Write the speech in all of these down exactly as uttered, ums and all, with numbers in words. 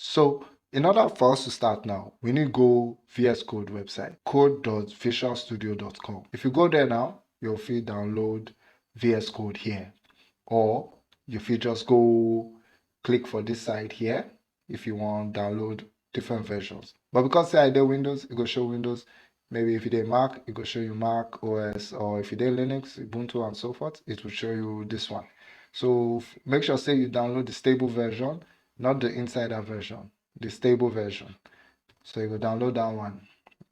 So in order for us to start now, we need go V S Code website, code dot visual studio dot com. If you go there now, you'll fit download V S Code here, or you fit just go click for this side here if you want download different versions. But because say I dey Windows, it go show Windows. Maybe if you dey Mac, it go show you Mac O S, or if you dey Linux, Ubuntu and so forth, it will show you this one. So f- make sure say you download the stable version, not the insider version, the stable version. So you go download that one.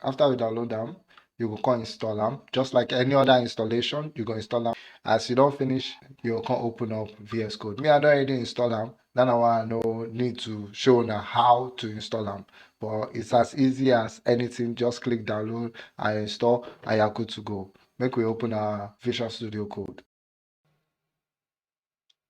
After you download them, you go come install them. Just like any other installation, you go install them. As you don't finish, you go come open up V S Code. Me, I don't already install them. Then I want no need to show now how to install them. But it's as easy as anything. Just click download and install, and you're good to go. Make we open our Visual Studio Code.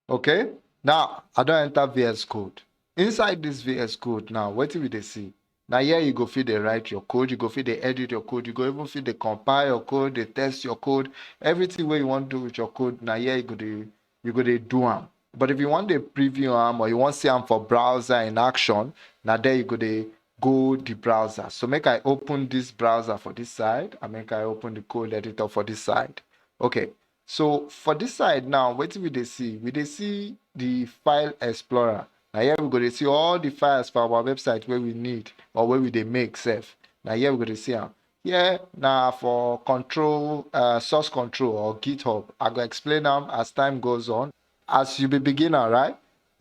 Okay, now I don't enter V S Code. Inside this V S Code now, what do we dey see? Now here you go fit dey write your code, you go fit dey edit your code, you go even fit dey compile your code, dey test your code, everything wey you want do with your code. Now here you go dey you go dey do am. But if you want dey preview am or you want see am for browser in action, now there you go dey go the browser. So make I open this browser for this side and make I open the code editor for this side. Okay, so for this side now, what do we dey see? We dey see the file explorer. Now here we go dey see all the files for our website where we need or where we dey make sef. Now here we go dey see am. Here now for control, uh, source control or GitHub. I go explain am as time goes on. As you be beginner, right?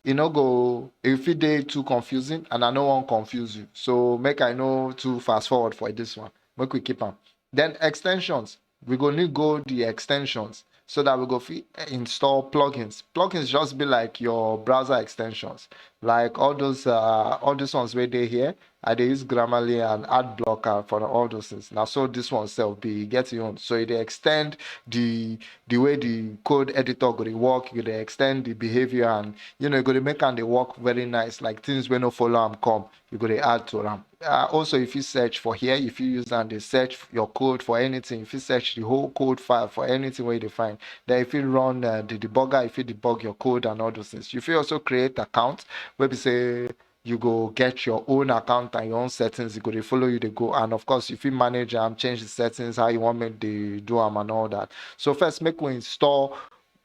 E no go, e fit dey too confusing, and I no wan confuse you. So make I no too fast forward for this one. Make we keep am. Then extensions. We go need go the extensions so that we go fit install plugins. Plugins just be like your browser extensions, like all those uh, all these ones wey dey here. I dey use Grammarly and ad blocker for all those things. Now so this one self be get your own. So e dey extend the the way the code editor go dey work, you dey extend the behavior, and you know, you go dey make am dey work very nice, like things wey no follow am come, you go dey add to am. Uh, also, if you search for here, if you use am dey search your code for anything, if you search the whole code file for anything where you dey find, then if you run uh, the debugger, if you debug your code and all those things, you fit also create account wey be say you go get your own account and your own settings. You go dey follow you dey go, and of course you fit manage am, change the settings, how you want make dey do am and all that. So first, make we install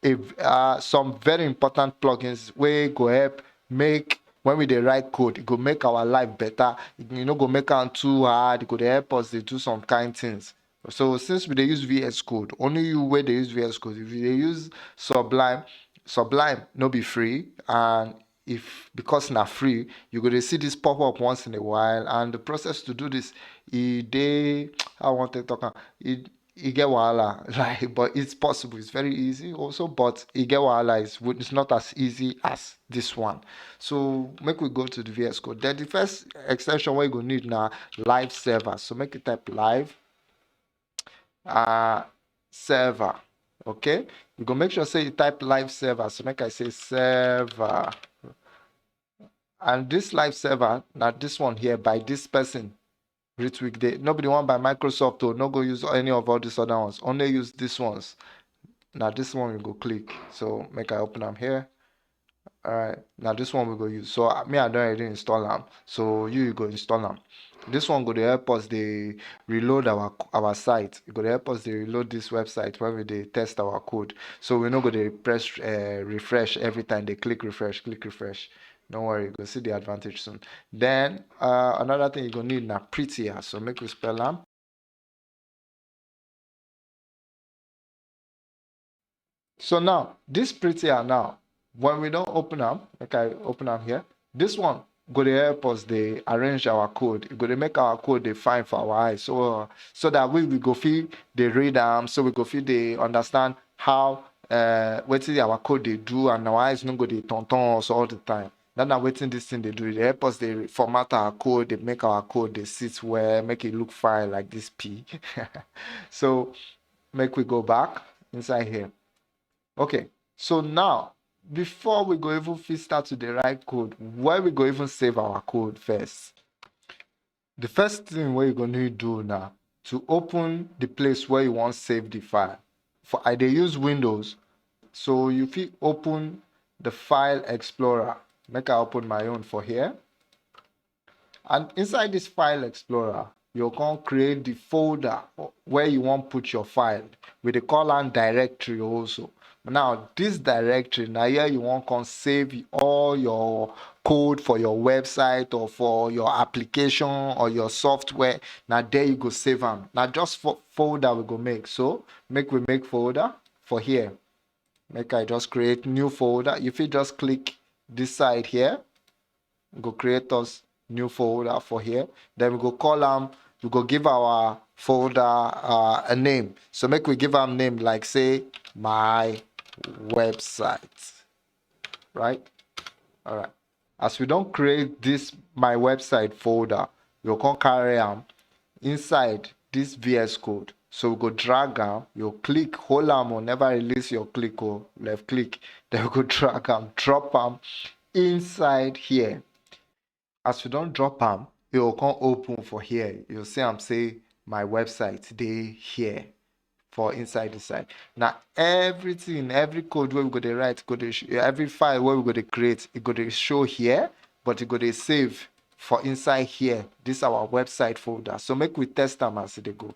a uh, some very important plugins wey go help make when we dey write code, e go make our life better. E no go make am too hard. E go dey help us dey do some kind things. So since we dey use V S Code, only you wey dey use V S Code. If you dey use Sublime, Sublime no be free, and if because na free, you go dey see this pop up once in a while, and the process to do this, e dey, I want to talk am, e e get wahala, like, but it's possible. It's very easy also, but e get wahala. It's, it's not as easy as this one. So make we go to the V S Code. Then the first extension wey you go need na live server. So make you type live uh, server. Okay, you go make sure say you type live server. So make I say server, and this live server na this one here by this person, Ritwik dey. No be the one by Microsoft o. No go use any of all these other ones. Only use these ones. Now this one you go click. So make I open am here. All right, now this one we go use. So uh, me, I don already install am. So you, you go install am. This one go dey help us dey reload our our site. E go dey help us dey reload this website when we dey test our code. So we no go dey press uh, refresh every time. Dey click refresh, click refresh. No worry, you go see the advantage soon. Then uh, another thing you go need na Prettier. So make we spell am. So now, this Prettier now, when we don open am, make I open am here, this one go dey help us dey arrange our code. E go dey make our code dey fine for our eyes. So so that we, we go fit dey read am, so we go fit dey understand how uh, wetin our code dey do, and our eyes no go dey turn turn us all the time. That na wetin this thing dey do. E dey help us dey format our code, dey make our code dey sit well, make e look fine like this P. So make we go back inside here. Okay, so now, before we go even fit start to dey write code, where we go even save our code first? The first thing wey you go need do na to open the place where you wan save the file. For I dey use Windows, so you fit open the file explorer. Make I open my own for here. And inside this file explorer, you can create the folder where you want put your file. We dey call am directory also. Now, this directory, now here you want can save all your code for your website or for your application or your software. Now there you go save them. Now just for folder we go make. So make we make folder for here. Make I just create new folder. You fit just click this side here. Go create us new folder for here. Then we go call am, we go give our folder uh, a name. So make we give am name like say my website, right? All right. As we don create this my website folder, we go come carry am inside this V S Code. So we go drag am, you click, hold am or never release your click or left click. Then we go drag am, drop am inside here. As we don drop am, e go come open for here. You see am say my website dey here for inside the site. Now everything, every code wey we go dey write, go dey sh- every file wey we go dey create, e go dey show here, but e go dey save for inside here. This our website folder. So make we test am as e dey go.